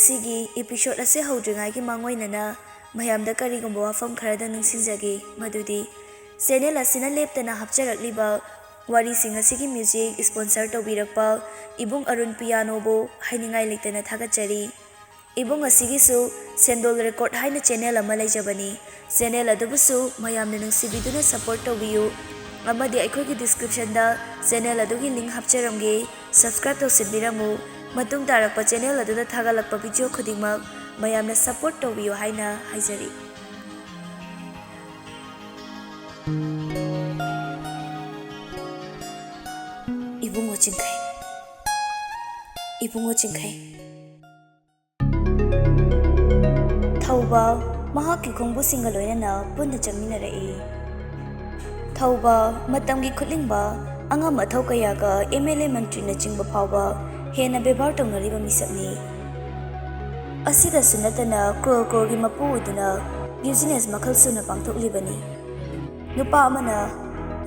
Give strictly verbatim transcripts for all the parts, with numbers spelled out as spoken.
ꯁꯤꯒꯤ episode ꯑꯁꯤ ꯍꯧꯗ꯭ꯔꯤꯉꯩꯒꯤ ꯃꯥꯡꯑꯣꯏꯅꯅ ꯃꯌꯥꯝꯗ ꯀꯔꯤꯒꯨꯝꯕ ꯋꯥꯐꯝ ꯈꯔꯗ ꯅꯤꯡꯁꯤꯡꯖꯒꯦ, ꯃꯗꯨꯗꯤ channel ꯑꯁꯤꯅ ꯂꯦꯞꯇꯅ ꯍꯥꯞꯆꯔꯛꯂꯤꯕ ꯋꯥꯔꯤꯁꯤꯡ ꯑꯁꯤꯒꯤ music sponsor ꯇꯧꯕꯤꯔꯛꯄ ꯏꯕꯨꯡ ꯑꯔꯨꯟ ꯄꯤꯌꯥꯅꯣꯕꯨ ꯍꯥꯏꯅꯤꯡꯉꯥꯏ ꯂꯩꯇꯅ ꯊꯥꯒꯠꯆꯔꯤ꯫ ꯏꯕꯨꯡ ꯑꯁꯤꯒꯤꯁꯨ ꯁꯦꯟꯗꯣꯜ Record ꯍꯥꯏꯅ channel ꯑꯃ ꯂꯩꯖꯕꯅꯤ꯫ Channel ꯑꯗꯨꯕꯨꯁꯨ ꯃꯌꯥꯝꯅ ꯅꯨꯡꯁꯤꯕꯤꯗꯨꯅ support ꯇꯧꯕꯤꯌꯨ, ꯑꯃꯗꯤ ꯑꯩꯈꯣꯏꯒꯤ descriptionꯗ channel ꯑꯗꯨꯒꯤ link ꯍꯥꯞꯆꯔꯝꯒꯦ, subscribe ꯇꯧꯁꯤꯟꯕꯤꯔꯝꯃꯨ꯫ ꯃꯇꯨꯡ ꯇꯥꯔꯛꯄ channel ꯑꯗꯨꯗ ꯊꯥꯒꯠꯂꯛꯄ video ꯈꯨꯗꯤꯡꯃꯛ ꯃꯌꯥꯝꯅ support ꯇꯧꯕꯤꯌꯨ ꯍꯥꯏꯅ ꯍꯥꯏꯖꯔꯤ꯫ ꯏꯕꯨꯡꯉꯣ ꯆꯤꯡꯈꯩ꯫ ꯏꯕꯨꯡꯉꯣ ꯆꯤꯡꯈꯩ꯫ ꯊꯧꯕ ꯃꯍꯥꯛꯀꯤ ꯈꯣꯡꯕꯨꯁꯤꯡꯒ ꯂꯣꯏꯅꯅ ꯄꯨꯟꯅ ꯆꯪꯃꯤꯟꯅꯔꯛꯏ꯫ ꯊꯧꯕ ꯃꯇꯝꯒꯤ ꯈꯨꯠꯂꯤꯡꯕ, ꯑꯉꯝ ꯑꯊꯧ ꯀꯌꯥꯒ MLA ꯃꯟꯇ꯭ꯔꯤꯅꯆꯤꯡꯕ ꯐꯥꯎꯕ ꯍꯦꯟꯅ ꯕꯦꯕꯥꯔ ꯇꯧꯅꯔꯤꯕ ꯃꯤꯁꯛꯅꯤ꯫ ꯑꯁꯤꯗꯁꯨ ꯅꯠꯇꯅ ꯀ꯭ꯔꯣꯔ ꯀ꯭ꯔꯣꯔꯒꯤ ꯃꯄꯨ ꯑꯣꯏꯗꯨꯅ business ꯃꯈꯜ ꯁꯨꯅ ꯄꯥꯡꯊꯣꯛꯂꯤꯕꯅꯤ꯫ ꯅꯨꯄꯥ ꯑꯃꯅ,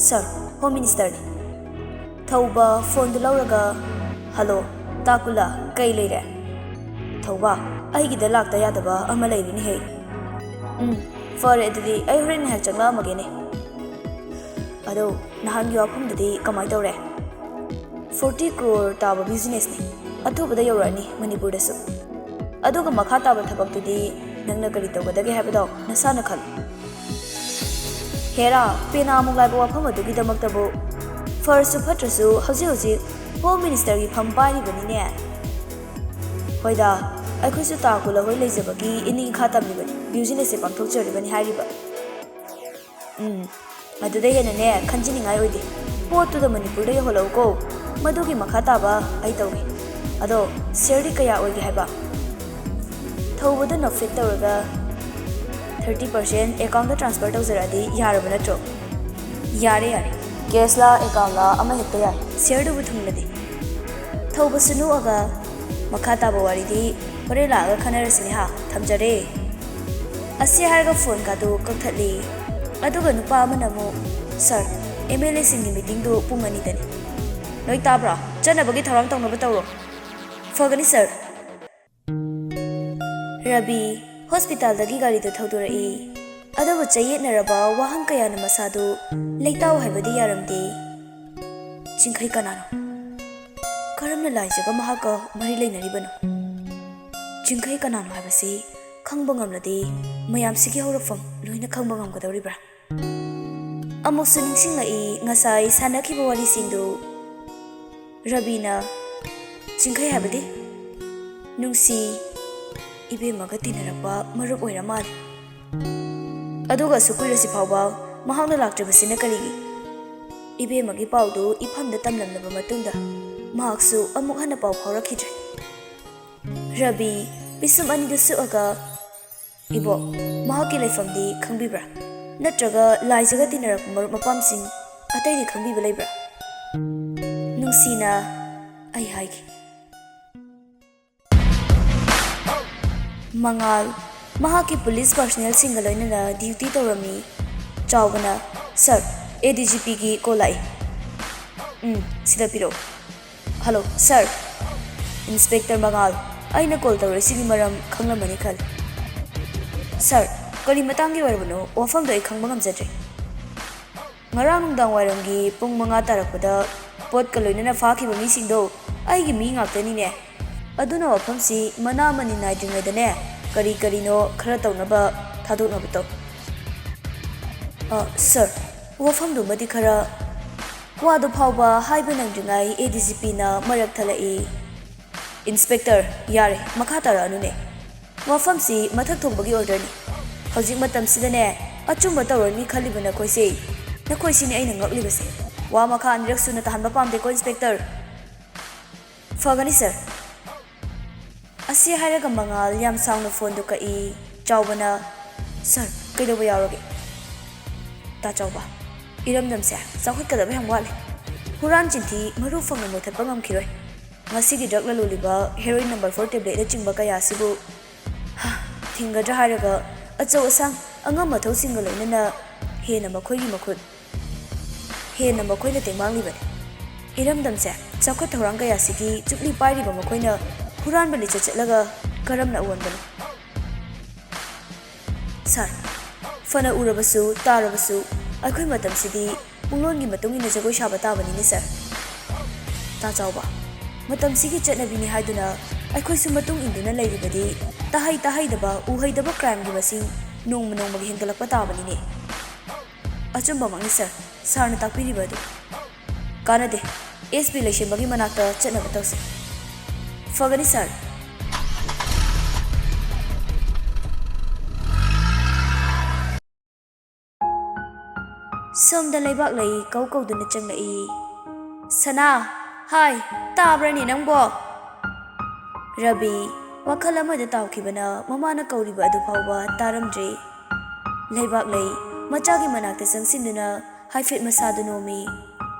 "Sir, Home Ministerꯅꯤ꯫" ꯊꯧꯕ ꯐꯣꯟꯗꯨ ꯂꯧꯔꯒ, "Hello, ꯇꯥꯀꯨꯂꯥ, ꯀꯩ ꯂꯩꯔꯦ?" ꯊꯧꯕ, "ꯑꯩꯒꯤꯗ ꯂꯥꯛꯇ ꯌꯥꯗꯕ ꯑꯃ ꯂꯩꯔꯤꯅꯦꯍꯦ꯫" "ꯎꯝ, ꯐꯔꯦ, ꯑꯗꯨꯗꯤ ꯑꯩ ꯍꯣꯔꯦꯟ ꯉꯥꯏꯍꯥꯛ ꯆꯪꯂꯛꯑꯝꯃꯒꯦꯅꯦ꯫ ꯑꯗꯣ, ꯅꯍꯥꯟꯒꯤ ꯋꯥꯐꯝꯗꯨꯗꯤ ꯀꯃꯥꯏ ꯇꯧꯔꯦ?" "Forty crore ꯇꯥꯕ businessꯅꯤ꯫ ꯑꯊꯨꯕꯗ ꯌꯧꯔꯛꯑꯅꯤ ꯃꯅꯤꯄꯨꯔꯗꯁꯨ꯫ ꯑꯗꯨꯒ ꯃꯈꯥ ꯇꯥꯕ ꯊꯕꯛꯇꯨꯗꯤ ꯅꯪꯅ ꯀꯔꯤ ꯇꯧꯒꯗꯒꯦ ꯍꯥꯏꯕꯗꯣ ꯅꯁꯥꯅ ꯈꯜꯂꯨ꯫" "ꯍꯦꯔꯥ, ꯄꯦꯅꯥꯃꯨꯛ ꯂꯥꯏꯕ ꯋꯥꯐꯝ ꯑꯗꯨꯒꯤꯗꯃꯛꯇꯕꯨ ꯐꯔꯁꯨ ꯐꯠꯇ꯭ꯔꯁꯨ ꯍꯧꯖꯤꯛ ꯍꯧꯖꯤꯛ Home Ministerꯒꯤ ꯐꯝ ꯄꯥꯏꯔꯤꯕꯅꯤꯅꯦ꯫" "ꯍꯣꯏꯗ, ꯑꯩꯈꯣꯏꯁꯨ ꯇꯥꯀꯨꯂꯥ ꯍꯣꯏ ꯂꯩꯖꯕꯒꯤ ꯏꯅꯤꯡ ꯏꯈꯥ ꯇꯝꯂꯤꯕꯅꯤ, businessꯁꯦ ꯄꯥꯡꯊꯣꯛꯆꯔꯤꯕꯅꯤ ꯍꯥꯏꯔꯤꯕ꯫" "ꯎꯝ, ꯑꯗꯨꯗ ꯍꯦꯟꯅꯅꯦ ꯈꯟꯖꯤꯅꯤꯡꯉꯥꯏ ꯑꯣꯏꯗꯦ꯫ ꯄꯣꯠꯇꯨꯗ ꯃꯅꯤꯄꯨꯔꯗ ꯌꯧꯍꯜꯂꯛꯎꯀꯣ꯫ ꯃꯗꯨꯒꯤ ꯃꯈꯥ ꯇꯥꯕ ꯑꯩ ꯇꯧꯒꯦ꯫ ꯑꯗꯣ shareꯗꯤ ꯀꯌꯥ ꯑꯣꯏꯒꯦ ꯍꯥꯏꯕ?" ꯊꯧꯕꯗꯨ ꯅꯣꯛꯐꯦꯠ ꯇꯧꯔꯒ, "Thirty percent accountꯇ transfer ꯇꯧꯖꯔꯛꯑꯗꯤ ꯌꯥꯔꯕ ꯅꯠꯇ꯭ꯔꯣ?" "ꯌꯥꯔꯦ, ꯌꯥꯔꯦ꯫ Cashꯂ accountꯂ ꯑꯃ ꯍꯦꯛꯇ ꯌꯥꯏ, shareꯗꯨꯕꯨ ꯊꯨꯡꯂꯗꯤ꯫" ꯊꯧꯕꯁꯨ ꯅꯣꯛꯑꯒ, "ꯃꯈꯥ ꯇꯥꯕ ꯋꯥꯔꯤꯗꯤ ꯍꯣꯔꯦꯟ ꯂꯥꯛꯑꯒ ꯈꯟꯅꯔꯁꯤꯅꯦ ꯍꯥ, ꯊꯝꯖꯔꯦ꯫" ꯑꯁꯤ ꯍꯥꯏꯔꯒ ꯐꯣꯟ ꯀꯥꯗꯨ ꯀꯛꯊꯠꯂꯤ꯫ ꯑꯗꯨꯒ ꯅꯨꯄꯥ ꯑꯃꯅ ꯑꯃꯨꯛ, "Sir, MLAꯁꯤꯡꯒꯤ meetingꯗꯨ ꯄꯨꯡ ꯑꯅꯤꯗꯅꯤ꯫ ꯂꯣꯏ ꯇꯥꯕ꯭ꯔꯣ? ꯆꯠꯅꯕꯒꯤ ꯊꯧꯔꯥꯡ ꯇꯧꯅꯕ ꯇꯧꯔꯣ꯫" "ꯐꯒꯅꯤ sir꯫" ꯔꯕꯤ ꯍꯣꯁꯄꯤꯇꯥꯜꯗꯒꯤ ꯒꯥꯔꯤꯗꯨ ꯊꯧꯗꯣꯔꯛꯏ꯫ ꯑꯗꯨꯕꯨ ꯆꯌꯦꯠꯅꯔꯕ ꯋꯥꯍꯪ ꯀꯌꯥꯅ ꯃꯁꯥꯗꯨ ꯂꯩꯇꯥꯎ ꯍꯥꯏꯕꯗꯤ ꯌꯥꯔꯝꯗꯦ꯫ ꯆꯤꯡꯈꯩ ꯀꯅꯥꯅꯣ? ꯀꯔꯝꯅ ꯂꯥꯏꯖꯒ ꯃꯍꯥꯛꯀ ꯃꯔꯤ ꯂꯩꯅꯔꯤꯕꯅꯣ? ꯆꯤꯡꯈꯩ ꯀꯅꯥꯅꯣ ꯍꯥꯏꯕꯁꯤ ꯈꯪꯕ ꯉꯝꯂꯗꯤ ꯃꯌꯥꯝꯁꯤꯒꯤ ꯍꯧꯔꯛꯐꯝ ꯂꯣꯏꯅ ꯈꯪꯕ ꯉꯝꯒꯗꯧꯔꯤꯕ꯭ꯔꯥ? ꯑꯃꯨꯛꯁꯨ ꯅꯤꯡꯁꯤꯡꯂꯛꯏ ꯉꯁꯥꯏ ꯁꯥꯟꯅꯈꯤꯕ ꯋꯥꯔꯤꯁꯤꯡꯗꯨ꯫ ꯔꯕꯤꯅ, "ꯆꯤꯡꯈꯩ ꯍꯥꯏꯕꯗꯤ?" ꯅꯨꯡꯁꯤ, "ꯏꯕꯦꯝꯃꯒ ꯇꯤꯟꯅꯔꯛꯄ ꯃꯔꯨꯞ ꯑꯣꯏꯔ ꯃꯥꯜꯂꯦ꯫ ꯑꯗꯨꯒ ꯑꯁꯨꯛ ꯀꯨꯏꯔꯁꯤ ꯐꯥꯎꯕ ꯃꯍꯥꯛꯅ ꯂꯥꯛꯇ꯭ꯔꯤꯕꯁꯤꯅ ꯀꯔꯤꯒꯤ?" ꯏꯕꯦꯝꯃꯒꯤ ꯄꯥꯎꯗꯨ ꯏꯐꯝꯗ ꯇꯝꯂꯝꯂꯕ ꯃꯇꯨꯡꯗ ꯃꯍꯥꯛꯁꯨ ꯑꯃꯨꯛ ꯍꯟꯅ ꯄꯥꯎ ꯐꯥꯎꯔꯛꯈꯤꯗ꯭ꯔꯦ꯫ ꯔꯕꯤ ꯄꯤꯁꯨꯝ ꯑꯅꯤꯗꯨ ꯁꯨꯛꯑꯒ, "ꯏꯕꯣꯛ, ꯃꯍꯥꯛꯀꯤ ꯂꯩꯐꯝꯗꯤ ꯈꯪꯕꯤꯕ꯭ꯔꯥ? ꯅꯠꯇ꯭ꯔꯒ ꯂꯥꯏꯖꯒ ꯇꯤꯟꯅꯔꯛꯄ ꯃꯔꯨꯞ ꯃꯄꯥꯡꯁꯤꯡ ꯑꯇꯩꯗꯤ ꯈꯪꯕꯤꯕ ꯂꯩꯕ꯭ꯔꯥ?" ꯅꯨꯡꯁꯤꯅ, "ꯑꯩ ꯍꯥꯏꯒꯦ꯫" ꯃꯉꯥꯜ ꯃꯍꯥꯛꯀꯤ ꯄꯨꯂꯤꯁ ꯄꯥꯔꯁꯣꯅꯦꯜꯁꯤꯡꯒ ꯂꯣꯏꯅꯅ ꯗ꯭ꯌꯨꯇꯤ ꯇꯧꯔꯝꯃꯤ꯫ ꯆꯥꯎꯕꯅ, "ꯁꯥꯔ, ꯑꯦ ꯗꯤ ꯖꯤ ꯄꯤꯒꯤ ꯀꯣꯜ ꯂꯥꯛꯏ꯫" "ꯎꯝ, ꯁꯤꯗ ꯄꯤꯔꯛꯎ꯫" "ꯍꯜꯂꯣ, ꯁꯥꯔ꯫" "ꯏꯟꯁꯄꯦꯛꯇꯔ ꯃꯉꯥꯜ, ꯑꯩꯅ ꯀꯣꯜ ꯇꯧꯔꯛꯏꯁꯤꯒꯤ ꯃꯔꯝ ꯈꯪꯂꯝꯃꯅꯤ ꯈꯜꯂꯤ꯫" "ꯁꯥꯔ, ꯀꯔꯤ ꯃꯇꯥꯡꯒꯤ ꯑꯣꯏꯔꯕꯅꯣ? ꯋꯥꯐꯝꯗꯣ ꯑꯩ ꯈꯪꯕ ꯉꯝꯖꯗ꯭ꯔꯦ꯫" "ꯉꯔꯥꯡ ꯅꯨꯡꯗꯥꯡ ꯋꯥꯏꯔꯝꯒꯤ ꯄꯨꯡ ꯃꯉꯥ ꯇꯥꯔꯛꯄꯗ ꯄꯣꯠꯀ ꯂꯣꯏꯅꯅ ꯐꯥꯈꯤꯕ ꯃꯤꯁꯤꯡꯗꯣ ꯑꯩꯒꯤ ꯃꯤ ꯉꯥꯛꯇꯅꯤꯅꯦ꯫ ꯑꯗꯨꯅ ꯋꯥꯐꯝꯁꯤ ꯃꯅꯥ ꯃꯅꯤ ꯅꯥꯏꯗ꯭ꯔꯤꯉꯩꯗꯅꯦ, ꯀꯔꯤ ꯀꯔꯤꯅꯣ ꯈꯔ ꯇꯧꯅꯕ ꯊꯥꯗꯣꯛꯅꯕ ꯇꯧ꯫" "ꯑ, ꯁꯥꯔ, ꯋꯥꯐꯝꯗꯨꯃꯗꯤ ꯈꯔ..." ꯋꯥꯗꯨ ꯐꯥꯎꯕ ꯍꯥꯏꯕ ꯅꯪꯗ꯭ꯔꯤꯉꯩ ꯑꯦ ꯗꯤ ꯖꯤ ꯄꯤꯅ ꯃꯔꯛ ꯊꯠꯂꯛꯏ꯫ "ꯏꯟꯁꯄꯦꯛꯇꯔ, ꯌꯥꯔꯦ, ꯃꯈꯥ ꯇꯥꯔꯛꯑꯅꯨꯅꯦ꯫ ꯋꯥꯐꯝꯁꯤ ꯃꯊꯛ ꯊꯣꯡꯕꯒꯤ ꯑꯣꯔꯗꯔꯅꯤ꯫ ꯍꯧꯖꯤꯛ ꯃꯇꯝꯁꯤꯗꯅꯦ, ꯑꯆꯨꯝꯕ ꯇꯧꯔꯅꯤ ꯈꯜꯂꯤꯕ ꯅꯈꯣꯏꯁꯦ, ꯅꯈꯣꯏꯁꯤꯅꯤ ꯑꯩꯅ ꯉꯛꯂꯤꯕꯁꯦ꯫ ꯋꯥ ꯃꯈꯥ ꯑꯅꯤꯔꯛ ꯁꯨꯅ ꯇꯥꯍꯟꯕ ꯄꯥꯝꯗꯦꯀꯣ, ꯏꯟꯁꯄꯦꯛꯇꯔ꯫" "ꯐꯒꯅꯤ, ꯁꯥꯔ꯫" ꯑꯁꯤ ꯍꯥꯏꯔꯒ ꯃꯉꯥꯜ ꯌꯥꯝ ꯁꯥꯎꯅ ꯐꯣꯟꯗꯨ ꯀꯛꯏ꯫ ꯆꯥꯎꯕꯅ, "ꯁꯥꯔ, ꯀꯩꯗꯧꯕ ꯌꯥꯎꯔꯒꯦ?" "ꯇꯥ ꯆꯥꯎꯕ, ꯏꯔꯝꯗꯝꯁꯦ ꯆꯥꯎꯈꯠꯀꯗꯕ ꯌꯥꯝ ꯋꯥꯠꯂꯤ꯫ ꯍꯨꯔꯥꯟ ꯆꯤꯟꯊꯤ ꯃꯔꯨ ꯐꯪꯅ ꯃꯨꯊꯠꯄ ꯉꯝꯈꯤꯔꯣꯏ꯫ ꯉꯁꯤꯒꯤ ꯗ꯭ꯔꯒ ꯂꯂꯣꯜꯂꯤꯕ ꯍꯦꯔꯣꯏꯟ ꯅꯝꯕꯔ ꯐꯣꯔ ꯇꯦꯕ꯭ꯂꯦꯠꯅꯆꯤꯡꯕ ꯀꯌꯥ ꯑꯁꯤꯕꯨ, ꯍꯥ, ꯊꯤꯡꯒꯗ꯭ꯔꯥ ꯍꯥꯏꯔꯒ ꯑꯆꯧ ꯑꯁꯥꯡ, ꯑꯉꯝ ꯑꯊꯧꯁꯤꯡꯒ ꯂꯣꯏꯅꯅ ꯍꯦꯟꯅ ꯃꯈꯣꯏꯒꯤ ꯃꯈꯨꯠ, ꯍꯦꯟꯅ ꯃꯈꯣꯏꯅ ꯇꯦꯡꯕꯥꯡꯂꯤꯕꯅꯤ꯫ ꯏꯔꯝꯗꯝꯁꯦ ꯆꯥꯎꯈꯠ ꯊꯧꯔꯥꯡ ꯀꯌꯥꯁꯤꯒꯤ ꯆꯨꯞꯂꯤ ꯄꯥꯏꯔꯤꯕ ꯃꯈꯣꯏꯅ ꯍꯨꯔꯥꯟꯕ ꯂꯤꯆꯠ ꯆꯠꯂꯒ ꯀꯔꯝꯅ ꯑꯑꯣꯟꯕꯅꯣ?" ꯁꯥꯔ, ꯐꯅ ꯎꯔꯕꯁꯨ ꯇꯥꯔꯕꯁꯨ ꯑꯩꯈꯣꯏ ꯃꯇꯝꯁꯤꯗꯤ ꯄꯨꯡꯂꯣꯟꯒꯤ ꯃꯇꯨꯡ ꯏꯟꯅ ꯖꯒꯣꯏ ꯁꯥꯕ ꯇꯥꯕꯅꯤꯅꯦ ꯁꯥꯔ꯫ ꯇꯥ ꯆꯥꯎꯕ, ꯃꯇꯝꯁꯤꯒꯤ ꯆꯠꯅꯕꯤꯅꯤ ꯍꯥꯏꯗꯨꯅ ꯑꯩꯈꯣꯏꯁꯨ ꯃꯇꯨꯡ ꯏꯟꯗꯨꯅ ꯂꯩꯔꯤꯕꯗꯤ ꯇꯥꯍꯩ ꯇꯥꯍꯩꯗꯕ ꯎꯍꯩꯗꯕ crimeꯒꯤ ꯃꯁꯤꯡ ꯅꯣꯡꯃ ꯅꯣꯡꯃꯒꯤ ꯍꯦꯟꯒꯠꯂꯛꯄ ꯇꯥꯕꯅꯤꯅꯦ꯫ ꯑꯆꯨꯝꯕꯃꯛꯅꯤ ꯁꯥꯔ, ꯁꯥꯔꯅ ꯇꯥꯛꯄꯤꯔꯤꯕ ꯑꯗꯨ꯫ ꯀꯥꯟꯅꯗꯦ, ꯑꯦꯁ ꯄꯤ ꯂꯩꯁꯦꯝꯕꯒꯤ ꯃꯅꯥꯛꯇ ꯆꯠꯅꯕ ꯇꯧꯁꯤ꯫ ꯐꯒꯅꯤ ꯁꯥꯔ꯫ ꯁꯣꯝꯗ ꯂꯩꯕꯥꯛꯂꯩ ꯀꯧ ꯀꯧꯗꯨꯅ ꯆꯪꯂꯛꯏ꯫ "ꯁꯅꯥ, ꯍꯥꯏ, ꯇꯥꯕ꯭ꯔꯅꯦ ꯅꯪꯕꯣ?" ꯔꯕꯤ ꯋꯥꯈꯜ ꯑꯃꯗ ꯇꯥꯎꯈꯤꯕꯅ ꯃꯃꯥꯅ ꯀꯧꯔꯤꯕ ꯑꯗꯨ ꯐꯥꯎꯕ ꯇꯥꯔꯝꯗ꯭ꯔꯦ꯫ ꯂꯩꯕꯥꯛꯂꯩ ꯃꯆꯥꯒꯤ ꯃꯅꯥꯛꯇ ꯆꯪꯁꯤꯟꯗꯨꯅ ꯍꯥꯏꯐꯦꯠ ꯃꯁꯥꯗꯨ ꯅꯣꯝꯃꯤ꯫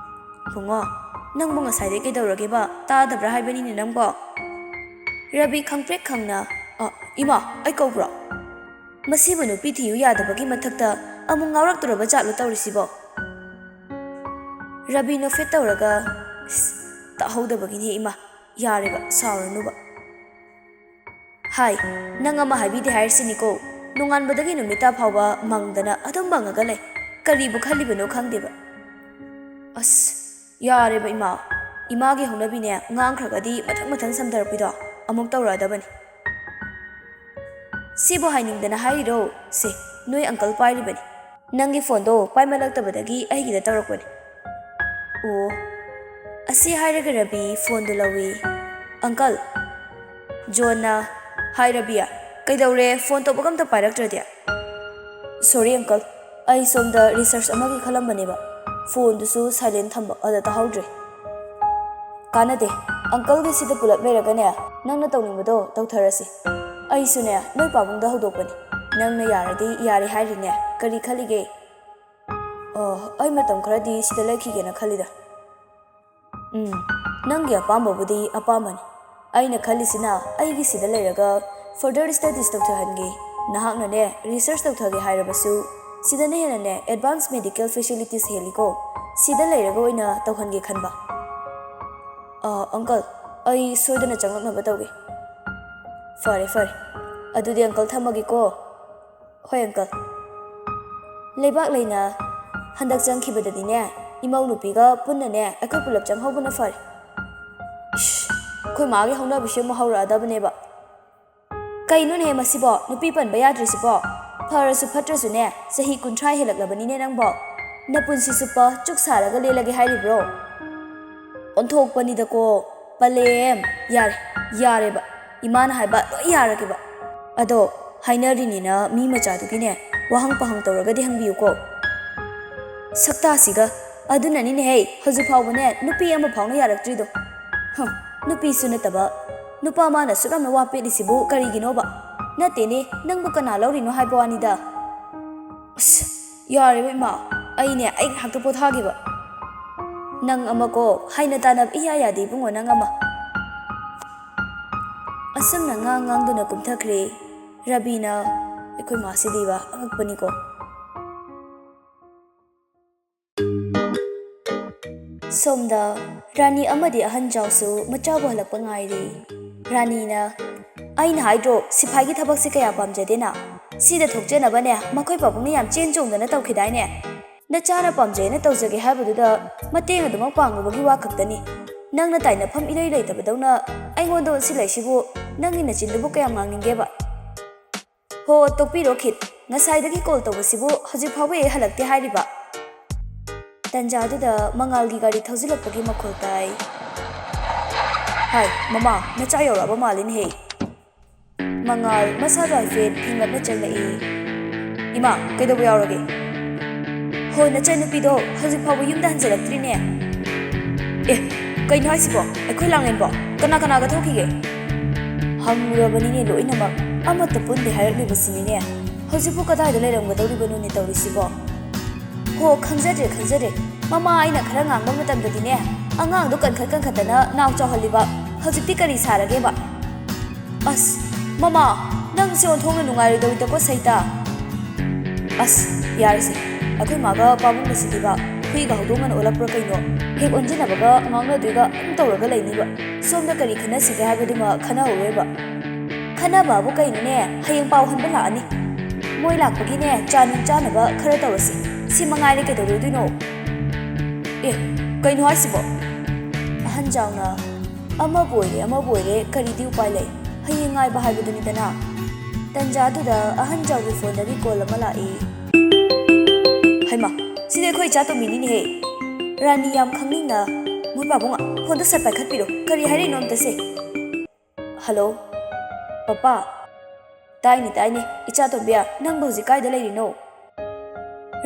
"ꯕꯨꯡꯉꯣ, ꯅꯪꯕꯨ ꯉꯁꯥꯏꯗꯩ ꯀꯩꯗꯧꯔꯒꯦꯕ? ꯇꯥꯗꯕ꯭ꯔꯥ ꯍꯥꯏꯕꯅꯤꯅꯦ ꯅꯪꯕꯣ?" ꯔꯕꯤ ꯈꯪꯄ꯭ꯔꯦꯛ ꯈꯪꯅ, "ꯑ, ꯏꯃꯥ, ꯑꯩ ꯀꯧꯕ꯭ꯔꯣ? ꯃꯁꯤꯕꯨ ꯅꯨꯄꯤ ꯊꯤꯌꯨ ꯌꯥꯗꯕꯒꯤ ꯃꯊꯛꯇ ꯑꯃꯨꯛ ꯉꯥꯎꯔꯛꯇꯣꯔꯕ ꯖꯥꯠꯂꯣ ꯇꯧꯔꯤꯁꯤꯕꯣ?" ꯔꯕꯤ ꯅꯣꯛꯐꯦꯠ ꯇꯧꯔꯒ, "ꯏꯁ, ꯇꯥꯍꯧꯗꯕꯒꯤꯅꯦ ꯏꯃꯥ, ꯌꯥꯔꯦꯕ, ꯁꯥꯎꯔꯅꯨꯕ꯫ ꯍꯥꯏ, ꯅꯪ ꯑꯃ ꯍꯥꯏꯕꯤꯗꯦ ꯍꯥꯏꯔꯁꯤꯅꯤꯀꯣ, ꯅꯣꯡꯉꯥꯟꯕꯗꯒꯤ ꯅꯨꯃꯤꯠ ꯇꯥ ꯐꯥꯎꯕ ꯃꯪꯗꯅ ꯑꯗꯨꯝ ꯃꯪꯉꯒ ꯂꯩ꯫ ꯀꯔꯤꯕꯨ ꯈꯜꯂꯤꯕꯅꯣ ꯈꯪꯗꯦꯕ꯫ ꯑꯁ, ꯌꯥꯔꯦꯕ ꯏꯃꯥ, ꯏꯃꯥꯒꯤ ꯍꯧꯅꯕꯤꯅꯦ, ꯉꯥꯡꯈ꯭ꯔꯒꯗꯤ ꯃꯊꯪ ꯃꯊꯪ ꯁꯝꯊꯔꯛꯄꯤꯗꯣ ꯑꯃꯨꯛ ꯇꯧꯔꯛꯑꯗꯕꯅꯤ꯫ ꯁꯤꯕꯨ ꯍꯥꯏꯅꯤꯡꯗꯅ ꯍꯥꯏꯔꯤꯔꯣ? ꯁꯦ, ꯅꯣꯏ ꯑꯪꯀꯜ ꯄꯥꯏꯔꯤꯕꯅꯤ꯫ ꯅꯪꯒꯤ ꯐꯣꯟꯗꯣ ꯄꯥꯏꯃꯜꯂꯛꯇꯕꯗꯒꯤ ꯑꯩꯒꯤꯗ ꯇꯧꯔꯛꯄꯅꯤ꯫" ꯑꯣ꯫ ꯑꯁꯤ ꯍꯥꯏꯔꯒ ꯔꯕꯤ ꯐꯣꯟꯗꯨ ꯂꯧꯏ꯫ "ꯑꯪꯀꯜ꯫" ꯖꯣꯟꯅ, "ꯍꯥꯏ ꯔꯕꯤꯌꯥ, ꯀꯩꯗꯧꯔꯦ? ꯐꯣꯟ ꯇꯧꯕꯒ ꯑꯝꯇ ꯄꯥꯏꯔꯛꯇ꯭ꯔꯗꯤ?" "ꯁꯣꯔꯤ ꯑꯪꯀꯜ, ꯑꯩ ꯁꯣꯝꯗ ꯔꯤꯁꯔꯁ ꯑꯃꯒꯤ ꯈꯜꯂꯝꯕꯅꯦꯕ, ꯐꯣꯟꯗꯨꯁꯨ ꯁꯥꯏꯂꯦꯟ ꯊꯝꯕ, ꯑꯗ ꯇꯥꯍꯧꯗ꯭ꯔꯦ꯫" "ꯀꯥꯟꯅꯗꯦ, ꯑꯪꯀꯜꯒꯤ ꯁꯤꯗ ꯄꯨꯂꯞ ꯂꯩꯔꯒꯅꯦ, ꯅꯪꯅ ꯇꯧꯅꯤꯡꯕꯗꯣ ꯇꯧꯊꯔꯁꯤ꯫ ꯑꯩꯁꯨꯅꯦ, ꯅꯣꯏ ꯄꯥꯕꯨꯡꯗ ꯍꯧꯗꯣꯛꯄꯅꯤ, ꯅꯪꯅ ꯌꯥꯔꯗꯤ ꯌꯥꯔꯦ ꯍꯥꯏꯔꯤꯅꯦ꯫ ꯀꯔꯤ ꯈꯜꯂꯤꯒꯦ?" "ꯑ, ꯑꯩ ꯃꯇꯝ ꯈꯔꯗꯤ ꯁꯤꯗ ꯂꯩꯈꯤꯒꯦꯅ ꯈꯜꯂꯤꯗ꯫" "ꯎꯝ, ꯅꯪꯒꯤ ꯑꯄꯥꯝꯕꯕꯨꯗꯤ ꯑꯄꯥꯝꯕꯅꯤ꯫ ꯑꯩꯅ ꯈꯜꯂꯤꯁꯤꯅ ꯑꯩꯒꯤ ꯁꯤꯗ ꯂꯩꯔꯒ further studies ꯇꯧꯊꯍꯟꯒꯦ꯫ ꯅꯍꯥꯛꯅꯅꯦ research ꯇꯧꯊꯒꯦ ꯍꯥꯏꯔꯕꯁꯨ ꯁꯤꯗꯅ ꯍꯦꯟꯅꯅꯦ advance medical facilities ꯍꯦꯜꯂꯤꯀꯣ꯫ ꯁꯤꯗ ꯂꯩꯔꯒ ꯑꯣꯏꯅ ꯇꯧꯍꯟꯒꯦ ꯈꯟꯕ꯫" "ꯑ, ꯑꯪꯀꯜ, ꯑꯩ ꯁꯣꯏꯗꯅ ꯆꯪꯂꯛꯅꯕ ꯇꯧꯒꯦ꯫" "ꯐꯔꯦ, ꯐꯔꯦ꯫ ꯑꯗꯨꯗꯤ ꯑꯪꯀꯜ ꯊꯝꯃꯒꯦꯀꯣ꯫" ꯍꯣꯏ, ꯑꯪꯀꯜ꯫ ꯂꯩꯕꯥꯛ ꯂꯩꯅ ꯍꯟꯗꯛ ꯆꯪꯈꯤꯕꯗꯗꯤꯅꯦ, ꯏꯃꯧ ꯅꯨꯄꯤꯒ ꯄꯨꯟꯅꯅꯦ, ꯑꯩꯈꯣꯏ ꯄꯨꯂꯞ ꯆꯪꯍꯧꯕꯅ ꯐꯔꯦ꯫ ꯏꯁ, ꯑꯩꯈꯣꯏ ꯃꯥꯒꯤ ꯍꯧꯅꯕꯤꯁꯦ ꯑꯃꯨꯛ ꯍꯧꯔꯛꯑꯗꯕꯅꯦꯕ꯫ ꯀꯩꯅꯣꯅꯦꯍꯦ ꯃꯁꯤꯕꯣ? ꯅꯨꯄꯤ ꯄꯟꯕ ꯌꯥꯗ꯭ꯔꯤꯁꯤꯕꯣ? ꯐꯔꯁꯨ ꯐꯠꯇ꯭ꯔꯁꯨꯅꯦ, ꯆꯍꯤ ꯀꯨꯟꯊ꯭ꯔꯥ ꯍꯦꯜꯂꯛꯂꯕꯅꯤꯅꯦ ꯅꯪꯕꯣ꯫ ꯅꯄꯨꯟꯁꯤ ꯆꯨꯞꯄ ꯆꯨꯛ ꯁꯥꯔꯒ ꯂꯦꯜꯂꯒꯦ ꯍꯥꯏꯔꯤꯕ꯭ꯔꯣ? ꯑꯣꯟꯊꯣꯛꯄꯅꯤꯗꯀꯣ, ꯄꯂꯦꯝ꯫ ꯌꯥꯔꯦ, ꯌꯥꯔꯦꯕ꯫ ꯏꯃꯥꯅ ꯍꯥꯏꯕ ꯂꯣꯏ ꯌꯥꯔꯒꯦꯕ꯫ ꯑꯗꯣ, ꯍꯥꯏꯅꯔꯤꯅꯤꯅ ꯃꯤ ꯃꯆꯥꯗꯨꯒꯤꯅꯦ, ꯋꯥꯍꯪ ꯄꯥꯍꯪ ꯇꯧꯔꯒꯗꯤ ꯍꯪꯕꯤꯌꯨꯀꯣ꯫ ꯁꯛꯇꯥꯁꯤꯒ, ꯑꯗꯨꯅꯅꯤꯅꯦꯍꯦ, ꯍꯧꯖꯤꯛ ꯐꯥꯎꯕꯅꯦ, ꯅꯨꯄꯤ ꯑꯃ ꯐꯥꯎꯅ ꯌꯥꯔꯛꯇ꯭ꯔꯤꯗꯣ꯫ ꯍꯝ, ꯅꯨꯄꯤꯁꯨ ꯅꯠꯇꯕ, ꯅꯨꯄꯥ ꯃꯥꯅ ꯑꯁꯨꯛ ꯌꯥꯝꯅ ꯋꯥ ꯄꯦꯠꯂꯤꯁꯤꯕꯨ ꯀꯔꯤꯒꯤꯅꯣꯕ? ꯅꯠꯇꯦꯅꯦ, ꯅꯪꯕꯨ ꯀꯅꯥ ꯂꯧꯔꯤꯅꯣ ꯍꯥꯏꯕ ꯋꯥꯅꯤꯗ꯫ ꯑꯁ, ꯌꯥꯔꯦꯕ ꯏꯃꯥ, ꯑꯩꯅꯦ, ꯑꯩ ꯉꯥꯏꯍꯥꯛꯇ ꯄꯣꯊꯥꯒꯦꯕ꯫ ꯅꯪ ꯑꯃꯀꯣ, ꯍꯥꯏꯅ ꯇꯥꯅꯕ ꯏꯌꯥ ꯌꯥꯗꯦ ꯏꯕꯨꯡꯉꯣ, ꯅꯪ ꯑꯃ꯫ ꯑꯁꯨꯝꯅ ꯉꯥꯡ ꯉꯥꯡꯗꯨꯅ ꯀꯨꯝꯊꯈ꯭ꯔꯦ꯫ ꯔꯕꯤꯅ, ꯑꯩꯈꯣꯏ ꯃꯥꯁꯤꯗꯤꯕ ꯑꯉꯛꯄꯅꯤꯀꯣ꯫ ꯁꯣꯝꯗ ꯔꯥꯅꯤ ꯑꯃꯗꯤ ꯑꯍꯟ ꯖꯥꯎꯁꯨ ꯃꯆꯥꯕꯨ ꯍꯜꯂꯛꯄ ꯉꯥꯏꯔꯤ꯫ ꯔꯥꯅꯤꯅ, "ꯑꯩꯅ ꯍꯥꯏꯗ꯭ꯔꯣ, ꯁꯤꯐꯥꯏꯒꯤ ꯊꯕꯛꯁꯦ ꯀꯌꯥ ꯄꯥꯝꯖꯗꯦꯅ? ꯁꯤꯗ ꯊꯣꯛꯆꯅꯕꯅꯦ, ꯃꯈꯣꯏ ꯄꯥꯕꯨꯡꯅ ꯌꯥꯝ ꯆꯦꯟ ꯆꯣꯡꯗꯅ ꯇꯧꯈꯤꯗꯥꯏꯅꯦ? ꯅꯆꯥꯅ ꯄꯥꯝꯖꯩꯅ ꯇꯧꯖꯒꯦ ꯍꯥꯏꯕꯗꯨꯗ ꯃꯇꯦꯡ ꯑꯗꯨꯃꯛ ꯄꯥꯡꯉꯨꯕꯒꯤ ꯋꯥ ꯈꯛꯇꯅꯤ꯫ ꯅꯪꯅ ꯇꯥꯏꯅꯐꯝ ꯏꯔꯩ ꯂꯩꯇꯕꯗꯧꯅ ꯑꯩꯉꯣꯟꯗ ꯑꯣꯟꯁꯤꯜꯂꯛꯏꯁꯤꯕꯨ, ꯅꯪꯒꯤ ꯅꯆꯤꯟꯗꯨꯕꯨ ꯀꯌꯥꯝ ꯉꯥꯡꯅꯤꯡꯒꯦꯕ?" "ꯍꯣ, ꯇꯣꯛꯄꯤꯔꯣ ꯈꯤꯠ꯫ ꯉꯁꯥꯏꯗꯒꯤ ꯀꯣꯜ ꯇꯧꯕꯁꯤꯕꯨ ꯍꯧꯖꯤꯛ ꯐꯥꯎꯕ ꯍꯦꯛ ꯍꯜꯂꯛꯇꯦ ꯍꯥꯏꯔꯤꯕ?" ꯇꯟꯖꯥꯗꯨꯗ ꯃꯉꯥꯜꯒꯤ ꯒꯥꯔꯤ ꯊꯧꯖꯤꯜꯂꯛꯄꯒꯤ ꯃꯈꯣꯜ ꯇꯥꯏ꯫ "ꯍꯥꯏ, ꯃꯃꯥ, ꯅꯆꯥ ꯌꯧꯔꯛꯑꯕ ꯃꯥꯜꯂꯤꯅꯦꯍꯦ꯫" ꯃꯉꯥꯜ ꯃꯁꯥꯗꯣ ꯍꯥꯏꯐꯦꯠ ꯐꯤꯡꯂꯞꯅ ꯆꯪꯂꯛꯏ꯫ "ꯏꯃꯥ, ꯀꯩꯗꯧꯕ ꯌꯥꯎꯔꯒꯦ?" "ꯍꯣ, ꯅꯆꯟꯅꯨꯄꯤꯗꯣ ꯍꯧꯖꯤꯛ ꯐꯥꯎꯕ ꯌꯨꯝꯗ ꯍꯟꯖꯤꯜꯂꯛꯇ꯭ꯔꯤꯅꯦ꯫" "ꯑꯦ, ꯀꯩꯅꯣ ꯍꯥꯏꯁꯤꯕꯣ? ꯑꯩꯈꯣꯏ ꯂꯥꯡꯂꯦꯟꯕꯣ? ꯀꯅꯥ ꯀꯅꯥꯒ ꯊꯣꯛꯈꯤꯒꯦ?" "ꯍꯪꯂꯨꯔꯕꯅꯤꯅꯦ ꯂꯣꯏꯅꯃꯛ, ꯑꯃꯠꯇ ꯄꯨꯟꯗꯦ ꯍꯥꯏꯔꯛꯂꯤꯕꯁꯤꯅꯤꯅꯦ꯫ ꯍꯧꯖꯤꯛꯄꯨ ꯀꯗꯥꯏꯗ ꯂꯩꯔꯝꯒꯗꯧꯔꯤꯕꯅꯣꯅꯦ ꯇꯧꯔꯤꯁꯤꯕꯣ?" "ꯍꯣ, ꯈꯪꯖꯗ꯭ꯔꯦ, ꯈꯪꯖꯗ꯭ꯔꯦ꯫ ꯃꯃꯥ ꯑꯩꯅ ꯈꯔ ꯉꯥꯡꯕ ꯃꯇꯝꯗꯗꯤꯅꯦ, ꯑꯉꯥꯡꯗꯣ ꯀꯟꯈꯠ ꯀꯟꯈꯠꯇꯅ ꯅꯥꯎ ꯆꯥꯎꯍꯜꯂꯤꯕ꯫ ꯍꯧꯖꯤꯛꯇꯤ ꯀꯔꯤ ꯁꯥꯔꯒꯦꯕ?" "ꯑꯁ, ꯃꯃꯥ, ꯅꯪꯁꯦ ꯑꯣꯟꯊꯣꯛꯅ ꯅꯨꯡꯉꯥꯏꯔꯣꯏꯗꯧꯔꯤꯗꯀꯣ ꯁꯩꯇꯥ꯫" "ꯑꯁ, ꯌꯥꯔꯦꯁꯦ꯫ ꯑꯩꯈꯣꯏ ꯃꯥꯒ ꯄꯥꯕꯨꯡꯒꯁꯤꯗꯤꯕ ꯍꯨꯏꯒ ꯍꯧꯗꯣꯡꯒꯅ ꯑꯣꯜꯂꯛꯄ꯭ꯔꯥ ꯀꯩꯅꯣ? ꯍꯦꯛ ꯑꯣꯟꯁꯤꯟꯅꯕꯒ ꯉꯥꯡꯅꯗꯣꯏꯒ ꯑꯗꯨꯝ ꯇꯧꯔꯒ ꯂꯩꯅꯤꯕ꯫ ꯁꯣꯝꯗ ꯀꯔꯤ ꯈꯟꯅꯁꯤꯒꯦ ꯍꯥꯏꯕꯗꯨꯃ ꯈꯟꯅꯍꯧꯔꯣꯏꯕ꯫" "ꯈꯟꯅꯕꯕꯨ ꯀꯩꯅꯣꯅꯦ? ꯍꯌꯦꯡ ꯄꯥꯎ ꯍꯟꯕ ꯂꯥꯛꯑꯅꯤ꯫" ꯃꯣꯏ ꯂꯥꯛꯄꯒꯤꯅꯦ, ꯆꯥ ꯅꯨꯡ ꯆꯥꯅꯕ ꯈꯔ ꯇꯧꯔꯁꯤ꯫ ꯁꯤ ꯃꯉꯥꯏꯔꯦ, ꯀꯩꯗꯧꯔꯨꯗꯣꯏꯅꯣ? ꯑꯦ, ꯀꯩꯅꯣ ꯍꯥꯏꯁꯤꯕꯣ? ꯑꯍꯟ ꯖꯥꯎꯅ ꯑꯃꯕꯨ ꯑꯣꯏꯔꯦ, ꯑꯃꯕꯨ ꯑꯣꯏꯔꯦ, ꯀꯔꯤꯗꯤ ꯎꯄꯥꯏ ꯂꯩ? ꯍꯌꯦꯡ ꯉꯥꯏꯕ ꯍꯥꯏꯕꯗꯨꯅꯤꯗꯅ꯫ ꯇꯟꯖꯥꯗꯨꯗ ꯑꯍꯟ ꯖꯥꯎꯒꯤ ꯐꯣꯟꯗꯒꯤ ꯀꯣꯜ ꯑꯃ ꯂꯥꯛꯏ꯫ ꯍꯩꯃꯥ, ꯁꯤꯗꯤ ꯑꯩꯈꯣꯏ ꯏꯆꯥ ꯇꯣꯝꯕꯤꯅꯤꯅꯦꯍꯦ꯫ ꯔꯥꯅꯤ ꯌꯥꯝ ꯈꯪꯅꯤꯡꯅ, "ꯃꯣꯏ ꯄꯥꯕꯨꯡ, ꯐꯣꯟꯗꯣ ꯁꯠ ꯄꯥꯏꯈꯠꯄꯤꯔꯣ, ꯀꯔꯤ ꯍꯥꯏꯔꯤꯅꯣ ꯑꯝꯇ ꯁꯦ"꯫ "Hello, papa". "ꯇꯥꯏꯅꯦ, ꯇꯥꯏꯅꯦ, ꯏꯆꯥ ꯇꯣꯝꯕꯤ, ꯅꯪꯕꯨ ꯍꯧꯖꯤꯛ ꯀꯥꯏꯗ ꯂꯩꯔꯤꯅꯣ?"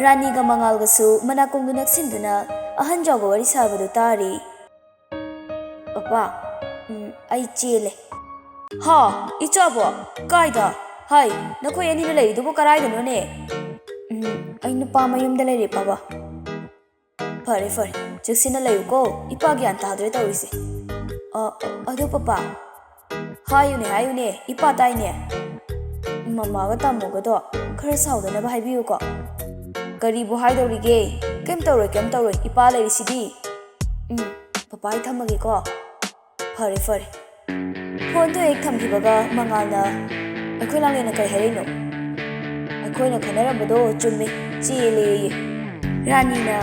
ꯔꯥꯅꯤꯒ ꯃꯉꯥꯜꯒꯁꯨ ꯃꯅꯥꯀꯣꯡꯗꯨ ꯅꯛꯁꯤꯟꯗꯨꯅ ꯑꯍꯟ ꯖꯥꯎꯒ ꯋꯥꯔꯤ ꯁꯥꯕꯗꯨ ꯇꯥꯔꯤ꯫ "ꯄꯄꯥ, ꯎꯝ, ꯑꯩ ꯆꯦꯜꯂꯦ"꯫ "ꯍꯥ? ꯏꯆꯥꯕꯣ? ꯀꯥꯏꯗ? ꯍꯥꯏ, ꯅꯈꯣꯏ ꯑꯅꯤꯅ ꯂꯩꯔꯤꯗꯨꯕꯨ ꯀꯔꯥꯏꯗꯅꯣꯅꯦ?" "ꯎꯝ, ꯑꯩ ꯅꯨꯄꯥ ꯃꯌꯨꯝꯗ ꯂꯩꯔꯦ, ꯄꯥꯕ"꯫ "ꯐꯔꯦ, ꯐꯔꯦ, ꯆꯦꯛꯁꯤꯟꯅ ꯂꯩꯌꯨꯀꯣ, ꯏꯄꯥ ꯒ꯭ꯌꯥꯟ ꯇꯥꯗ꯭ꯔꯦ ꯇꯧꯔꯤꯁꯦ"꯫ "ꯑ, ꯑꯗꯨ ꯄꯄꯥ"꯫ "ꯍꯥꯏꯌꯨꯅꯦ, ꯍꯥꯏꯌꯨꯅꯦ, ꯏꯄꯥ ꯇꯥꯏꯅꯦ"꯫ "ꯃꯃꯥꯒ ꯇꯥꯃꯣꯒꯗꯣ ꯈꯔ ꯁꯥꯎꯗꯅꯕ ꯍꯥꯏꯕꯤꯌꯨꯀꯣ"꯫ "ꯀꯔꯤꯕꯨ ꯍꯥꯏꯗꯧꯔꯤꯒꯦ? ꯀꯩꯝ ꯇꯧꯔꯣꯏ, ꯀꯩꯝ ꯇꯧꯔꯣꯏ, ꯏꯄꯥ ꯂꯩꯔꯤꯁꯤꯗꯤ"꯫ "ꯎꯝ, ꯄꯄꯥ, ꯑꯩ ꯊꯝꯃꯒꯦꯀꯣ"꯫ "ꯐꯔꯦ, ꯐꯔꯦ"꯫ ꯐꯣꯟꯗꯣ ꯍꯦꯛ ꯊꯝꯈꯤꯕꯒ ꯃꯉꯥꯜꯅ, "ꯑꯩꯈꯣꯏ ꯂꯥꯡꯂꯦꯟꯅ ꯀꯔꯤ ꯍꯥꯏꯔꯛꯏꯅꯣ?" "ꯑꯩꯈꯣꯏꯅ ꯈꯟꯅꯔꯝꯕꯗꯣ ꯆꯨꯝꯃꯦ, ꯆꯦꯜꯂꯦꯌꯦ"꯫ ꯔꯥꯅꯤꯅ,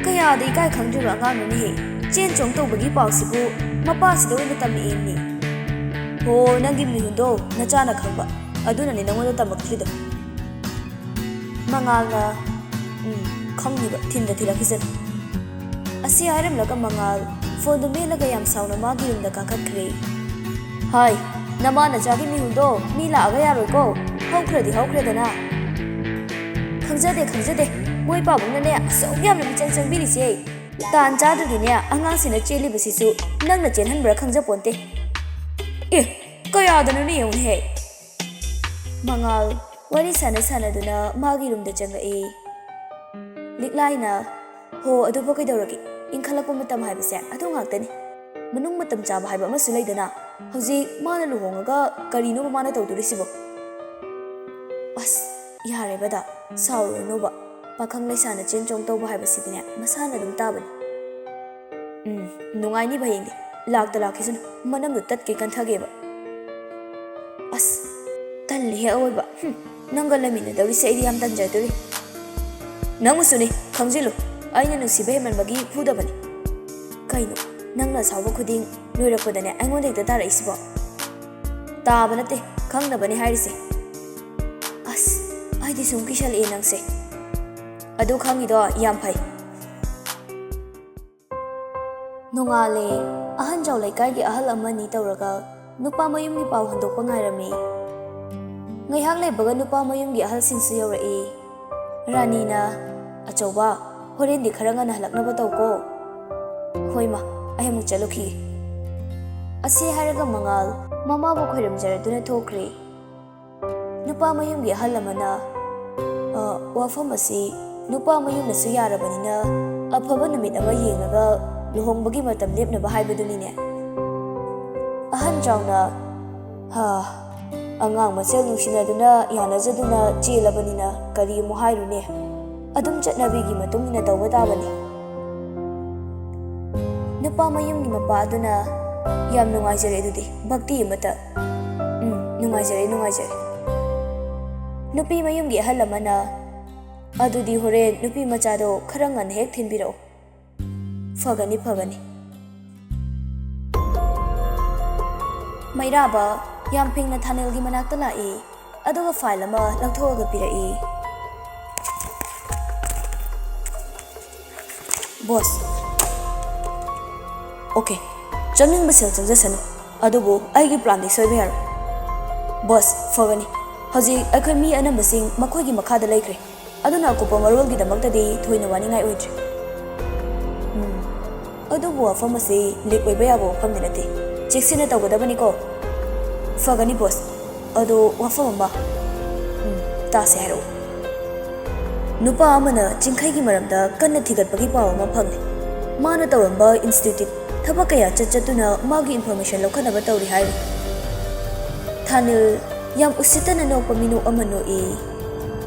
"ꯀꯌꯥꯗ ꯏꯀꯥꯏ ꯈꯪꯗ꯭ꯔꯤꯕ ꯑꯉꯥꯡꯅꯣꯅꯦꯍꯦ, ꯆꯦꯟ ꯆꯣꯡ ꯇꯧꯕꯒꯤ ꯄꯥꯎꯁꯤꯕꯨ ꯃꯄꯥꯁꯤꯗ ꯑꯣꯏꯅ ꯇꯝꯃꯛꯑꯦꯅꯦ"꯫ "ꯍꯣ, ꯅꯪꯒꯤ ꯃꯤꯍꯨꯟꯗꯣ ꯅꯆꯥꯅ ꯈꯪꯕ, ꯑꯗꯨꯅꯅꯦ ꯅꯪꯉꯣꯟꯗ ꯇꯝꯃꯛꯇ꯭ꯔꯤꯗꯣ"꯫ ꯃꯉꯥꯜꯅ, "ꯎꯝ, ꯈꯪꯉꯤꯕ, ꯊꯤꯟꯗ ꯊꯤꯜꯂꯛꯈꯤꯁꯅꯨ"꯫ ꯑꯁꯤ ꯍꯥꯏꯔꯝꯂꯒ ꯃꯉꯥꯜ ꯐꯣꯟꯗꯨ ꯃꯦꯠꯂꯒ ꯌꯥꯝ ꯁꯥꯎꯅ ꯃꯥꯒꯤ ꯔꯨꯝꯗ ꯀꯥꯈꯠꯈ꯭ꯔꯦ꯫ "ꯍꯥꯏ, ꯅꯃꯥ ꯅꯆꯥꯒꯤ ꯃꯤꯍꯨꯟꯗꯣ ꯃꯤ ꯂꯥꯛꯑꯒ ꯌꯥꯔꯣꯏꯀꯣ, ꯍꯧꯈ꯭ꯔꯗꯤ ꯍꯧꯈ꯭ꯔꯦꯗꯅ"꯫ "ꯈꯪꯖꯗꯦ, ꯈꯪꯖꯗꯦ, ꯃꯣꯏ ꯄꯥꯕꯨꯡꯅꯅꯦ ꯑꯁꯨꯛ ꯌꯥꯝꯅ ꯃꯤꯆꯪ ꯆꯪꯕꯤꯔꯤꯁꯦ꯫ ꯇꯥꯟ ꯆꯥꯗ꯭ꯔꯗꯤꯅꯦ ꯑꯉꯥꯡꯁꯤꯅ ꯆꯦꯜꯂꯤꯕꯁꯤꯁꯨ ꯅꯪꯅ ꯆꯦꯟꯍꯟꯕ꯭ꯔꯥ ꯈꯪꯖꯄꯣꯟꯇꯦ"꯫ "ꯑꯦ, ꯀꯌꯥꯗꯅꯣꯅꯦ ꯌꯦꯡꯉꯨꯅꯦꯍꯦ"꯫ ꯃꯉꯥꯜ ꯋꯥꯔꯤ ꯁꯥꯟꯅ ꯁꯥꯟꯅꯗꯨꯅ ꯃꯥꯒꯤ ꯔꯨꯝꯗ ꯆꯪꯂꯛꯏ꯫ ꯂꯤꯛꯂꯥꯏꯅ, "ꯍꯣ, ꯑꯗꯨꯕꯨ ꯀꯩꯗꯧꯔꯒꯦ? ꯏꯟꯈꯠꯂꯛꯄ ꯃꯇꯝ ꯍꯥꯏꯕꯁꯦ ꯑꯗꯨ ꯉꯥꯛꯇꯅꯤ꯫ ꯃꯅꯨꯡ ꯃꯇꯝ ꯆꯥꯕ ꯍꯥꯏꯕ ꯑꯃꯁꯨ ꯂꯩꯗꯅ꯫ ꯍꯧꯖꯤꯛ ꯃꯥꯅ ꯂꯨꯍꯣꯡꯉꯒ ꯀꯔꯤꯅꯣꯕ ꯃꯥꯅ ꯇꯧꯗꯣꯔꯤꯁꯤꯕꯣ?" "ꯑꯁ, ꯌꯥꯔꯦꯕꯗ, ꯁꯥꯎꯔꯨꯔꯅꯨꯕ꯫ ꯄꯥꯈꯪ ꯂꯩꯁꯥꯅ ꯆꯦꯟ ꯆꯣꯡ ꯇꯧꯕ ꯍꯥꯏꯕꯁꯤꯗꯤꯅꯦ, ꯃꯁꯥꯅ ꯑꯗꯨꯝ ꯇꯥꯕꯅꯤ"꯫ "ꯎꯝ, ꯅꯨꯡꯉꯥꯏꯅꯤꯕ ꯍꯌꯦꯡꯗꯤ꯫ ꯂꯥꯛꯇ ꯂꯥꯛꯈꯤꯁꯅꯨ, ꯃꯅꯝꯗꯣ ꯇꯠꯀꯩ ꯀꯟꯊꯒꯦꯕ"꯫ "ꯑꯁ, ꯇꯜꯂꯤꯍꯦ ꯑꯑꯣꯏꯕ꯫ ꯍꯨꯝ, ꯅꯪꯒ ꯂꯩꯃꯤꯟꯅꯗꯧꯔꯤꯁꯦ ꯑꯩꯗꯤ ꯌꯥꯝ ꯇꯟꯖꯗꯣꯔꯤ꯫ ꯅꯪꯕꯨꯁꯨꯅꯤ, ꯈꯪꯖꯤꯜꯂꯨ, ꯑꯩꯅ ꯅꯨꯡꯁꯤꯕ ꯍꯦꯟꯃꯟꯕꯒꯤ ꯐꯨꯗꯕꯅꯤ꯫ ꯀꯩꯅꯣ, ꯅꯪꯅ ꯁꯥꯎꯕ ꯈꯨꯗꯤꯡ ꯂꯣꯏꯔꯛꯄꯗꯅꯦ ꯑꯩꯉꯣꯟꯗ ꯍꯦꯛꯇ ꯇꯥꯔꯛꯏꯁꯤꯕꯣ? ꯇꯥꯕ ꯅꯠꯇꯦ, ꯈꯪꯅꯕꯅꯦ ꯍꯥꯏꯔꯤꯁꯦ꯫ ꯑꯁ, ꯑꯩꯗꯤ ꯁꯨꯝ ꯀꯤꯁꯜꯂꯛꯑꯦ ꯅꯪꯁꯦ꯫ ꯑꯗꯨ ꯈꯪꯉꯤꯗꯣ ꯌꯥꯝ ꯐꯩ꯫ ꯅꯣꯡꯉꯥꯜꯂꯦ꯫ ꯑꯍꯟꯖꯥꯎ ꯂꯩꯀꯥꯏꯒꯤ ꯑꯍꯜ ꯑꯃꯅꯤ ꯇꯧꯔꯒ ꯅꯨꯄꯥ ꯃꯌꯨꯝꯒꯤ ꯄꯥꯎ ꯍꯟꯗꯣꯛꯄ ꯉꯥꯏꯔꯝꯃꯤ꯫ ꯉꯥꯏꯍꯥꯛ ꯂꯩꯕꯒ ꯅꯨꯄꯥ ꯃꯌꯨꯝꯒꯤ ꯑꯍꯜꯁꯤꯡꯁꯨ ꯌꯧꯔꯛꯏ꯫ ꯔꯥꯅꯤꯅ, "ꯑꯆꯧꯕ, ꯍꯣꯔꯦꯟꯗꯤ ꯈꯔ ꯉꯟꯅ ꯍꯜꯂꯛꯅꯕ ꯇꯧꯀꯣ꯫" "ꯍꯣꯏ ꯃꯥ, ꯑꯩ ꯑꯃꯨꯛ ꯆꯠꯂꯨꯈꯤꯒꯦ꯫" ꯑꯁꯤ ꯍꯥꯏꯔꯒ ꯃꯉꯥꯜ ꯃꯃꯥꯕꯨ ꯈꯣꯏꯔꯝꯖꯔꯗꯨꯅ ꯊꯣꯛꯈ꯭ꯔꯦ꯫ ꯅꯨꯄꯥ ꯃꯌꯨꯝꯒꯤ ꯑꯍꯜ ꯑꯃꯅ, "ꯑ, ꯋꯥꯐꯝ ꯑꯁꯤ ꯅꯨꯄꯥ ꯃꯌꯨꯝꯅꯁꯨ ꯌꯥꯔꯕꯅꯤꯅ ꯑꯐꯕ ꯅꯨꯃꯤꯠ ꯑꯃ ꯌꯦꯡꯂꯒ ꯂꯨꯍꯣꯡꯕꯒꯤ ꯃꯇꯝ ꯂꯦꯞꯅꯕ ꯍꯥꯏꯕꯗꯨꯅꯤꯅꯦ?" ꯑꯍꯟ ꯆꯥꯎꯅ, "ꯍꯥ, ꯑꯉꯥꯡ ꯃꯁꯦꯜ ꯅꯨꯡꯁꯤꯅꯗꯨꯅ ꯌꯥꯅꯖꯗꯨꯅ ꯆꯦꯜꯂꯕꯅꯤꯅ ꯀꯔꯤ ꯑꯃꯨꯛ ꯍꯥꯏꯔꯨꯅꯦ? ꯑꯗꯨꯝ ꯆꯠꯅꯕꯤꯒꯤ ꯃꯇꯨꯡ ꯏꯟꯅ ꯇꯧꯕ ꯇꯥꯕꯅꯤ꯫" ꯅꯨꯄꯥ ꯃꯌꯨꯝꯒꯤ ꯃꯄꯥ ꯑꯗꯨꯅ, "ꯌꯥꯝ ꯅꯨꯡꯉꯥꯏꯖꯔꯦ, ꯑꯗꯨꯗꯤ ꯚꯛꯇꯤ ꯑꯃꯇ꯫" "ꯎꯝ, ꯅꯨꯡꯉꯥꯏꯖꯔꯦ, ꯅꯨꯡꯉꯥꯏꯖꯔꯦ꯫" ꯅꯨꯄꯤ ꯃꯌꯨꯝꯒꯤ ꯑꯍꯜ ꯑꯃꯅ, "ꯑꯗꯨꯗꯤ ꯍꯣꯔꯦꯟ ꯅꯨꯄꯤ ꯃꯆꯥꯗꯣ ꯈꯔ ꯉꯟꯅ ꯍꯦꯛ ꯊꯤꯟꯕꯤꯔꯛꯑꯣ꯫" "ꯐꯒꯅꯤ, ꯐꯒꯅꯤ꯫" ꯃꯩꯔꯥꯕ ꯌꯥꯝ ꯐꯤꯡꯅ ꯊꯥꯅꯦꯜꯒꯤ ꯃꯅꯥꯛꯇ ꯂꯥꯛꯏ, ꯑꯗꯨꯒ ꯐꯥꯏꯜ ꯑꯃ ꯂꯧꯊꯣꯛꯑꯒ ꯄꯤꯔꯛꯏ꯫ "ꯕꯣꯁ꯫" "ꯑꯣꯀꯦ, ꯆꯪꯅꯤꯡꯕ ꯁꯦꯜ ꯆꯪꯖꯁꯅꯨ, ꯑꯗꯨꯕꯨ ꯑꯩꯒꯤ ꯄ꯭ꯂꯥꯟꯗꯤ ꯁꯣꯏꯕ ꯌꯥꯔꯣꯏ꯫" "ꯕꯣꯁ, ꯐꯒꯅꯤ꯫ ꯍꯧꯖꯤꯛ ꯑꯩꯈꯣꯏ ꯃꯤ ꯑꯅꯝꯕꯁꯤꯡ ꯃꯈꯣꯏꯒꯤ ꯃꯈꯥꯗ ꯂꯩꯈ꯭ꯔꯦ, ꯑꯗꯨꯅ ꯑꯀꯨꯞꯄ ꯃꯔꯣꯜꯒꯤꯗꯃꯛꯇꯗꯤ ꯊꯣꯏꯅ ꯋꯥꯅꯤꯡꯉꯥꯏ ꯑꯣꯏꯗ꯭ꯔꯦ꯫" "ꯎꯝ, ꯑꯗꯨꯕꯨ ꯋꯥꯐꯝ ꯑꯁꯤ ꯂꯤꯛ ꯑꯣꯏꯕ ꯌꯥꯕ ꯋꯥꯐꯝꯗꯤ ꯅꯠꯇꯦ꯫ ꯆꯦꯛꯁꯤꯟꯅ ꯇꯧꯒꯗꯕꯅꯤꯀꯣ꯫" "ꯐꯒꯅꯤ ꯕꯣꯁ꯫ ꯑꯗꯣ ꯋꯥꯐꯝ ꯑꯃ꯫" "ꯎꯝ, ꯇꯥꯁꯦ, ꯍꯥꯏꯔꯛꯎ꯫" "ꯅꯨꯄꯥ ꯑꯃꯅ ꯆꯤꯡꯈꯩꯒꯤ ꯃꯔꯝꯗ ꯀꯟꯅ ꯊꯤꯒꯠꯄꯒꯤ ꯄꯥꯎ ꯑꯃ ꯐꯪꯂꯦ꯫ ꯃꯥꯅ ꯇꯧꯔꯝꯕ ꯏꯟꯁꯇꯤꯇ꯭ꯌꯨꯠ ꯊꯕꯛ ꯀꯌꯥ ꯆꯠ ꯆꯠꯇꯨꯅ ꯃꯥꯒꯤ ꯏꯟꯐꯣꯔꯃꯦꯁꯟ ꯂꯧꯈꯠꯅꯕ ꯇꯧꯔꯤ ꯍꯥꯏꯔꯤ꯫" ꯊꯥꯅꯤꯜ ꯌꯥꯝ ꯎꯁꯤꯠꯇꯅ ꯅꯣꯛꯄ ꯃꯤꯅꯣꯛ ꯑꯃ ꯅꯣꯛꯏ꯫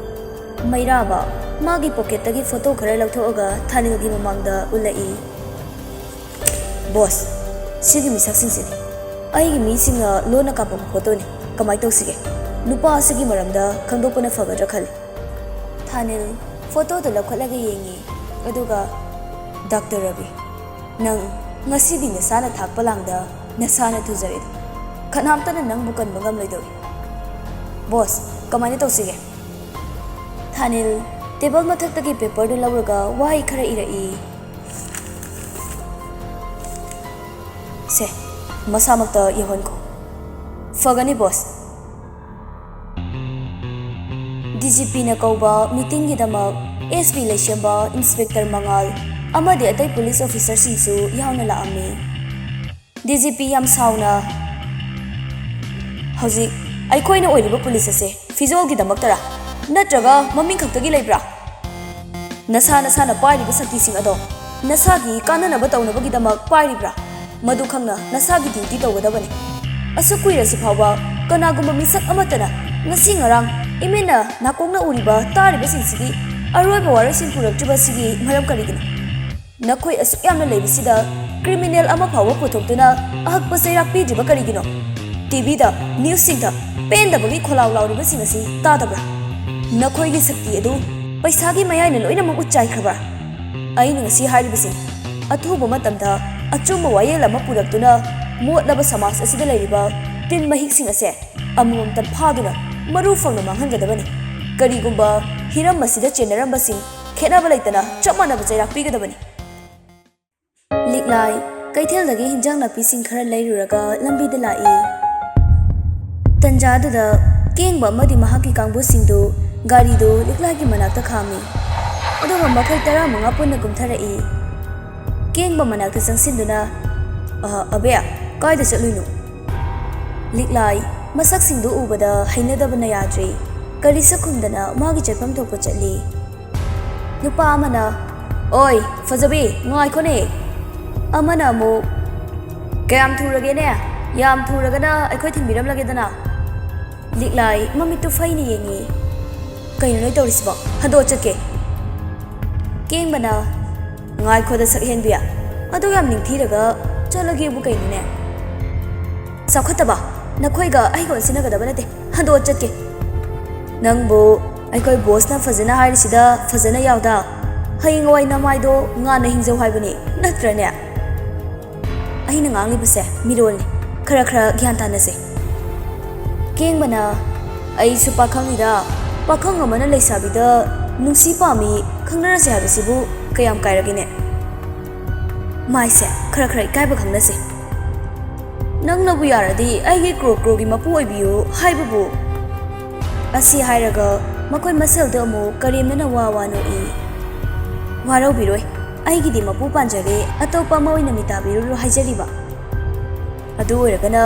ꯃꯩꯔꯥꯕ ꯃꯥꯒꯤ ꯄꯣꯀꯦꯠꯇꯒꯤ ꯐꯣꯇꯣ ꯈꯔ ꯂꯧꯊꯣꯛꯑꯒ ꯊꯥꯅꯤꯜꯒꯤ ꯃꯃꯥꯡꯗ ꯎꯠꯂꯛꯏ꯫ "ꯕꯣꯁ, ꯁꯤꯒꯤ ꯃꯤꯁꯛꯁꯤꯡꯁꯤꯗꯤ ꯑꯩꯒꯤ ꯃꯤꯁꯤꯡꯅ ꯂꯣꯟꯅ ꯀꯥꯞꯄꯛꯄ ꯐꯣꯇꯣꯅꯤ꯫ ꯀꯃꯥꯏꯅ ꯇꯧꯁꯤꯒꯦ?" ꯅꯨꯄꯥ ꯑꯁꯤꯒꯤ ꯃꯔꯝꯗ ꯈꯪꯗꯣꯛꯄꯅ ꯐꯒꯗ꯭ꯔꯥ ꯈꯜꯂꯤ꯫ ꯊꯥꯅꯤꯜ ꯐꯣꯇꯣꯗꯨ ꯂꯧꯈꯠꯂꯒ ꯌꯦꯡꯉꯤ, ꯑꯗꯨꯒ, "ꯗꯥꯛꯇꯔ ꯔꯕꯤ, ꯅꯪ ꯉꯁꯤꯗꯤ ꯅꯁꯥꯅ ꯊꯥꯛꯄ ꯂꯥꯡꯗ ꯅꯁꯥꯅ ꯊꯨꯖꯔꯦꯗ꯫ ꯀꯅꯥꯝꯇꯅ ꯅꯪꯕꯨ ꯀꯟꯕ ꯉꯝꯂꯣꯏꯗꯧꯔꯤ꯫ ꯕꯣꯁ, ꯀꯃꯥꯏꯅ ꯇꯧꯁꯤꯒꯦ?" ꯊꯥꯅꯤꯜ ꯇꯦꯕꯜ ꯃꯊꯛꯇꯒꯤ ꯄꯦꯄꯔꯗꯨ ꯂꯧꯔꯒ ꯋꯥꯍꯩ ꯈꯔ ꯏꯔꯛꯏ꯫ "ꯁꯦ, ꯃꯁꯥꯃꯛꯇ ꯌꯧꯍꯟꯈꯣ꯫" "ꯐꯒꯅꯤ, ꯕꯣꯁ꯫" ꯗꯤ ꯖꯤ ꯄꯤꯅ ꯀꯧꯕ ꯃꯤꯇꯤꯡꯒꯤꯗꯃꯛ ꯑꯦꯁ ꯄꯤ ꯂꯩꯁꯦꯝꯕ, ꯏꯟꯁꯄꯦꯛꯇꯔ ꯃꯉꯥꯜ ꯑꯃꯗꯤ ꯑꯇꯩ ꯄꯨꯂꯤꯁ ꯑꯣꯐꯤꯁꯔꯁꯤꯡꯁꯨ ꯌꯥꯎꯅ ꯂꯥꯛꯑꯝꯃꯤ꯫ ꯗꯤ ꯖꯤ ꯄꯤ ꯌꯥꯝ ꯁꯥꯎꯅ, "ꯍꯧꯖꯤꯛ ꯑꯩꯈꯣꯏꯅ ꯑꯣꯏꯔꯤꯕ ꯄꯨꯂꯤꯁ ꯑꯁꯦ ꯐꯤꯖꯣꯜꯒꯤꯗꯃꯛꯇꯔꯥ? ꯅꯠꯇ꯭ꯔꯒ ꯃꯃꯤꯡ ꯈꯛꯇꯒꯤ ꯂꯩꯕ꯭ꯔꯥ? ꯅꯁꯥ ꯅꯁꯥꯅ ꯄꯥꯏꯔꯤꯕ ꯁꯛꯇꯤꯁꯤꯡ ꯑꯗꯣ ꯅꯁꯥꯒꯤ ꯀꯥꯟꯅꯅꯕ ꯇꯧꯅꯕꯒꯤꯗꯃꯛ ꯄꯥꯏꯔꯤꯕ꯭ꯔꯥ? ꯃꯗꯨ ꯈꯪꯅ ꯅꯁꯥꯒꯤ ꯗ꯭ꯌꯨꯇꯤ ꯇꯧꯒꯗꯕꯅꯤ꯫ ꯑꯁꯨꯛ ꯀꯨꯏꯔꯁꯤ ꯐꯥꯎꯕ ꯀꯅꯥꯒꯨꯝꯕ ꯃꯤꯁꯛ ꯑꯃꯠꯇꯅ ꯉꯁꯤ ꯉꯔꯥꯡ ꯏꯃꯤꯠꯅ ꯅꯥꯀꯣꯡꯅ ꯎꯔꯤꯕ ꯇꯥꯔꯤꯕꯁꯤꯡꯁꯤꯒꯤ ꯑꯔꯣꯏꯕ ꯋꯥꯔꯣꯏꯁꯤꯟ ꯄꯨꯔꯛꯇ꯭ꯔꯤꯕꯁꯤꯒꯤ ꯃꯔꯝ ꯀꯔꯤꯒꯤꯅꯣ? ꯅꯈꯣꯏ ꯑꯁꯨꯛ ꯌꯥꯝꯅ ꯂꯩꯕꯁꯤꯗ ꯀ꯭ꯔꯤꯃꯤꯅꯦꯜ ꯑꯃ ꯐꯥꯎꯕ ꯄꯨꯊꯣꯛꯇꯨꯅ ꯑꯍꯛꯄ ꯆꯩꯔꯥꯛ ꯄꯤꯗ꯭ꯔꯤꯕ ꯀꯔꯤꯒꯤꯅꯣ? ꯇꯤ ꯚꯤꯗ, ꯅ꯭ꯌꯨꯁꯁꯤꯡꯗ ꯄꯦꯟꯗꯕꯒꯤ ꯈꯣꯜꯂꯥꯎ ꯂꯥꯎꯔꯤꯕꯁꯤꯡ ꯑꯁꯤ ꯇꯥꯗꯕ꯭ꯔꯥ? ꯅꯈꯣꯏꯒꯤ ꯁꯛꯇꯤ ꯑꯗꯨ ꯄꯩꯁꯥꯒꯤ ꯃꯌꯥꯏꯅ ꯂꯣꯏꯅꯃꯛ ꯎꯠ ꯆꯥꯏꯈ꯭ꯔꯕ꯭ꯔꯥ? ꯑꯩꯅ ꯉꯁꯤ ꯍꯥꯏꯔꯤꯕꯁꯤ ꯑꯊꯨꯕ ꯃꯇꯝꯗ ꯑꯆꯨꯝꯕ ꯋꯥꯌꯦꯜ ꯑꯃ ꯄꯨꯔꯛꯇꯨꯅ ꯃꯣꯠꯂꯕ ꯁꯃꯥꯖ ꯑꯁꯤꯗ ꯂꯩꯔꯤꯕ ꯇꯤꯟ ꯃꯍꯤꯛꯁꯤꯡ ꯑꯁꯦ ꯑꯃꯃꯝꯇ ꯐꯥꯗꯨꯅ ꯃꯔꯨ ꯐꯪꯅ ꯃꯥꯡꯍꯟꯒꯗꯕꯅꯤ꯫ ꯀꯔꯤꯒꯨꯝꯕ ꯍꯤꯔꯝ ꯑꯁꯤꯗ ꯆꯦꯟꯅꯔꯝꯕꯁꯤꯡ ꯈꯦꯠꯅꯕ ꯂꯩꯇꯅ ꯆꯞ ꯃꯥꯟꯅꯕ ꯆꯩꯔꯥꯛ ꯄꯤꯒꯗꯕꯅꯤ꯫ ꯂꯤꯛꯂꯥꯏ ꯀꯩꯊꯦꯜꯗꯒꯤ ꯍꯤꯟꯖꯥꯡ ꯅꯥꯄꯤꯁꯤꯡ ꯈꯔ ꯂꯩꯔꯨꯔꯒ ꯂꯝꯕꯤꯗ ꯂꯥꯛꯏ꯫ ꯇꯟꯖꯥꯗꯨꯗ ꯀꯦꯡꯕ ꯑꯃꯗꯤ ꯃꯍꯥꯛꯀꯤ ꯀꯥꯡꯕꯨꯁꯤꯡꯗꯨ ꯒꯥꯔꯤꯗꯨ ꯂꯤꯛꯂꯥꯏꯒꯤ ꯃꯅꯥꯛꯇ ꯈꯥꯝꯃꯤ꯫ ꯑꯗꯨꯒ ꯃꯈꯣꯏ ꯇꯔꯥꯃꯉꯥ ꯄꯨꯟꯅ ꯀꯨꯝꯊꯔꯛꯏ꯫ ꯀꯦꯡꯕ ꯃꯅꯥꯛꯇ ꯆꯪꯁꯤꯟꯗꯨꯅ, "ꯑ, ꯑꯕꯦ, ꯀꯥꯏꯗ ꯆꯠꯂꯨꯏꯅꯣ?" ꯂꯤꯛꯂꯥꯏ ꯃꯁꯛꯁꯤꯡꯗꯨ ꯎꯕꯗ ꯍꯩꯅꯗꯕꯅ ꯌꯥꯗ꯭ꯔꯦ꯫ ꯀꯔꯤꯁꯨ ꯈꯨꯝꯗꯅ ꯃꯥꯒꯤ ꯆꯠꯐꯝ ꯊꯣꯛꯄ ꯆꯠꯂꯤ꯫ ꯅꯨꯄꯥ ꯑꯃꯅ, "ꯑꯣꯏ, ꯐꯖꯕꯤ, ꯉꯥꯏꯈꯣꯅꯦ!" ꯑꯃꯅ ꯑꯃꯨꯛ, "ꯀꯌꯥꯝ ꯊꯨꯔꯒꯦꯅꯦ? ꯌꯥꯝ ꯊꯨꯔꯒꯅ ꯑꯩꯈꯣꯏ ꯊꯤꯟꯕꯤꯔꯝꯂꯒꯦꯗꯅ?" ꯂꯤꯛꯂꯥꯏ ꯃꯃꯤꯠꯇꯨ ꯐꯩꯅ ꯌꯦꯡꯉꯤ꯫ "ꯀꯩꯅꯣ ꯅꯣꯏ ꯇꯧꯔꯤꯁꯤꯕꯣ? ꯍꯟꯗꯣꯛꯑ ꯆꯠꯀꯦ!" ꯀꯦꯡꯕꯅ, "ꯉꯥꯏꯈꯣꯗ ꯁꯛꯍꯦꯟꯕꯤ, ꯑꯗꯨ ꯌꯥꯝ ꯅꯤꯡꯊꯤꯔꯒ ꯆꯠꯂꯒꯦꯕꯨ ꯀꯩꯅꯣꯅꯦ? ꯆꯥꯎꯈꯠꯇꯕ, ꯅꯈꯣꯏꯒ ꯑꯩꯒ ꯑꯣꯟꯁꯤꯟꯅꯒꯗꯕ ꯅꯠꯇꯦ꯫ ꯍꯟꯗꯣꯛꯑ ꯆꯠꯀꯦ꯫ ꯅꯪꯕꯨ ꯑꯩꯈꯣꯏ ꯕꯣꯁꯅ ꯐꯖꯅ ꯍꯥꯏꯔꯤꯁꯤꯗ ꯐꯖꯅ ꯌꯥꯎꯗ꯫ ꯍꯌꯦꯡꯋꯥꯏ ꯅꯃꯥꯏꯗꯣ ꯉꯥꯟꯅ ꯍꯤꯡꯖꯧ ꯍꯥꯏꯕꯅꯤ, ꯅꯠꯇ꯭ꯔꯅꯦ? ꯑꯩꯅ ꯉꯥꯡꯂꯤꯕꯁꯦ ꯃꯤꯔꯣꯜꯅꯤ꯫ ꯈꯔ ꯈꯔ ꯒ꯭ꯌꯥꯟ ꯇꯥꯅꯁꯦ꯫ ꯀꯦꯡꯕꯅ, "ꯑꯩꯁꯨ ꯄꯥꯈꯪꯅꯤꯗ꯫ ꯄꯥꯈꯪ ꯑꯃꯅ ꯂꯩꯁꯥꯕꯤꯗ ꯅꯨꯡꯁꯤ ꯄꯥꯝꯃꯤ ꯈꯪꯅꯔꯁꯦ ꯍꯥꯏꯕꯁꯤꯕꯨ ꯀꯌꯥꯝ ꯀꯥꯏꯔꯒꯦꯅꯦ? ꯃꯥꯏꯁꯦ, ꯈꯔ ꯈꯔ ꯏꯀꯥꯏꯕ ꯈꯪꯅꯁꯦ꯫ ꯅꯪꯅꯕꯨ ꯌꯥꯔꯗꯤ ꯑꯩꯒꯤ ꯀ꯭ꯔꯣ ꯀ꯭ꯔꯣꯒꯤ ꯃꯄꯨ ꯑꯣꯏꯕꯤꯌꯨ ꯍꯥꯏꯕꯕꯨ?" ꯑꯁꯤ ꯍꯥꯏꯔꯒ ꯃꯈꯣꯏ ꯃꯁꯦꯜꯗ ꯑꯃꯨꯛ ꯀꯔꯦꯝꯅꯅ ꯋꯥ ꯋꯥ ꯅꯣꯛꯏ꯫ "ꯋꯥꯔꯧꯕꯤꯔꯣꯏ, ꯑꯩꯒꯤꯗꯤ ꯃꯄꯨ ꯄꯥꯟꯖꯔꯦ, ꯑꯇꯣꯞꯄ ꯑꯃ ꯑꯣꯏꯅ ꯃꯤꯇꯥꯕꯤꯔꯨꯔꯣ ꯍꯥꯏꯖꯔꯤꯕ꯫ ꯑꯗꯨ ꯑꯣꯏꯔꯒꯅ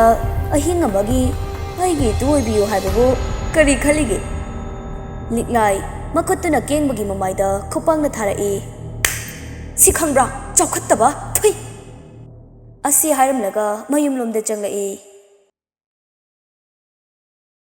ꯑꯍꯤꯡ ꯑꯃꯒꯤ ꯑꯩꯒꯤ ꯏꯇꯨ ꯑꯣꯏꯕꯤꯌꯨ ꯍꯥꯏꯕꯕꯨ ꯀꯔꯤ ꯈꯜꯂꯤꯒꯦ?" ꯂꯤꯛꯂꯥꯏ ꯃꯈꯨꯠꯇꯨꯅ ꯀꯦꯡꯕꯒꯤ ꯃꯃꯥꯏꯗ ꯈꯨꯄꯥꯛꯅ ꯊꯥꯔꯛꯏ꯫ "ꯁꯤ ꯈꯪꯕ꯭ꯔꯥ? ꯆꯥꯎꯈꯠꯇꯕ! ꯊꯨꯏ!" ꯑꯁꯤ ꯍꯥꯏꯔꯝꯂꯒ ꯃꯌꯨꯝꯂꯣꯝꯗ ꯆꯪꯂꯛꯏ꯫